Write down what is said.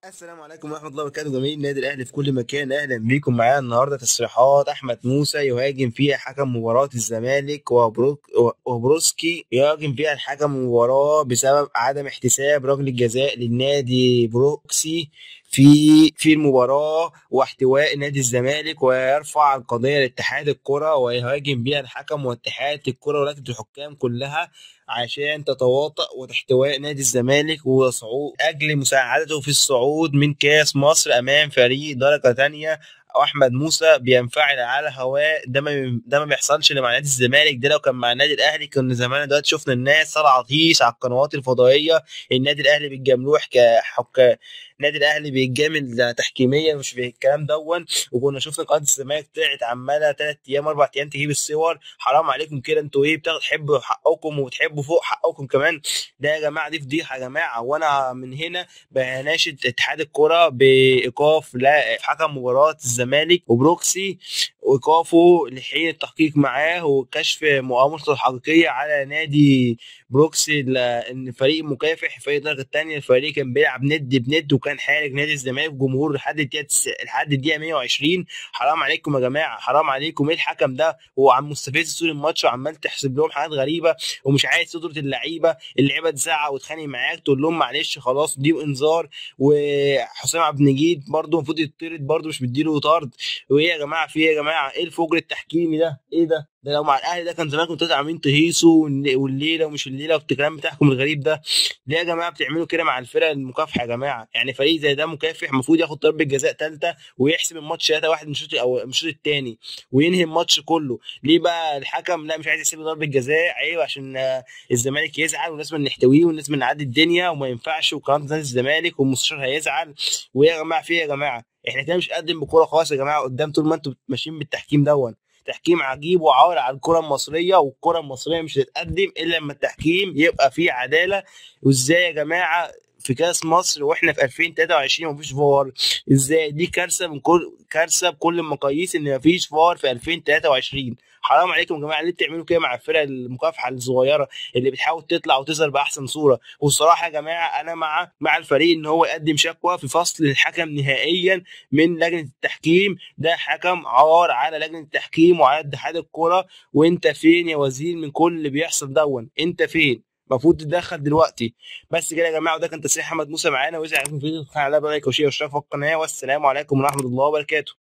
السلام عليكم ورحمة الله وبركاته جماهير النادي الأهلي في كل مكان، أهلا بيكم. معانا النهارده تصريحات أحمد موسى يهاجم فيها حكم مباراة الزمالك وبروسكي يهاجم فيها الحكم مباراة بسبب عدم احتساب ركلة جزاء للنادي بروكسي في المباراة واحتواء نادي الزمالك، ويرفع القضية لاتحاد الكرة ويهاجم بيها الحكم واتحاد الكرة ولجنة الحكام كلها عشان تتواطأ وتحتواء نادي الزمالك وصعود أجل مساعدته في الصعود من كاس مصر أمام فريق درجة تانية. واحمد موسى بينفعل على هواه، ده ما بيحصلش اللي مع نادي الزمالك. ده لو كان مع النادي الاهلي كنا زمان دلوقتي شفنا الناس طالعه طيش على القنوات الفضائية، النادي الاهلي بيتجاملوح كحكام، النادي الاهلي بيتجامل تحكيميا مش بالكلام دون. وكنا شفنا قناة الزمالك طلعت عماله 3 ايام 4 ايام تجيب الصور. حرام عليكم كده، انتوا ايه بتحبوا حقكم وبتحبوا فوق حقكم كمان؟ ده يا جماعة دي فضيحة يا جماعة. وانا من هنا بناشد اتحاد الكره بايقاف حكم مباراة الزمالك وبروكسي، وايقافه لحين التحقيق معاه وكشف مؤامرته الحقيقية على نادي بروكسي، لان فريق مكافح، فريق الدرجة الثانية، الفريق كان بيلعب ند بند وكان حارج نادي الزمالك جمهور لحد الدقيقة 120. حرام عليكم يا جماعة، حرام عليكم. ايه الحكم ده؟ هو عم مستفز طول الماتش وعمال تحسب لهم حاجات غريبة ومش عايز تطرد اللعيبة، اللعيبة تزعق وتخانق معاك تقول لهم معلش خلاص دي انذار. وحسام عبد المجيد برده المفروض يطرد، برده مش مديله طرد. وايه يا جماعة، في ايه يا جماعة؟ ايه الفجر التحكيمي ده؟ ايه ده؟ ده لو مع الاهلي ده كان زمان كنتوا عاملين تهيصوا والليلة ومش الليلة والكلام بتاعكم الغريب ده. ليه يا جماعة بتعملوا كده مع الفرق المكافحه يا جماعة؟ يعني فريق زي ده مكافح المفروض ياخد ضربه جزاء ثالثة ويحسم الماتش 3-1 من الشوط او من الشوط الثاني وينهي الماتش كله. ليه بقى الحكم لا مش عايز يسيب ضربه جزاء؟ ايوه عشان الزمالك يزعل ولازم نحتويه ولازم نعدي الدنيا وما ينفعش وقناة نادي الزمالك والمستشار هيزعل. وايه يا جماعة، في ايه يا جماعة؟ احنا كده مش قدم بكوره خالص يا جماعة قدام طول ما انتوا ماشيين بالتحكيم دون. تحكيم عجيب وعار على الكره المصرية، والكره المصرية مش هتتقدم الا لما التحكيم يبقى فيه عدالة. وازاي يا جماعة في كاس مصر واحنا في 2023 مفيش فار؟ ازاي؟ دي كارثة من كل كارثة بكل المقاييس ان مفيش فار في 2023. حرام عليكم يا جماعة، ليه بتعملوا كده مع الفرق المكافحه الصغيرة اللي بتحاول تطلع وتظهر باحسن صوره؟ والصراحة يا جماعة انا مع الفريق ان هو يقدم شكوى في فصل الحكم نهائيا من لجنة التحكيم. ده حكم عار على لجنة التحكيم وعلى اتحاد الكره. وانت فين يا وزير من كل اللي بيحصل دون؟ انت فين؟ المفروض تتدخل دلوقتي. بس كده يا جماعة، وده كان تصريح احمد موسى معانا. واذا عجبكم الفيديو على like و share واشتراك في القناة، والسلام عليكم ورحمة الله وبركاته.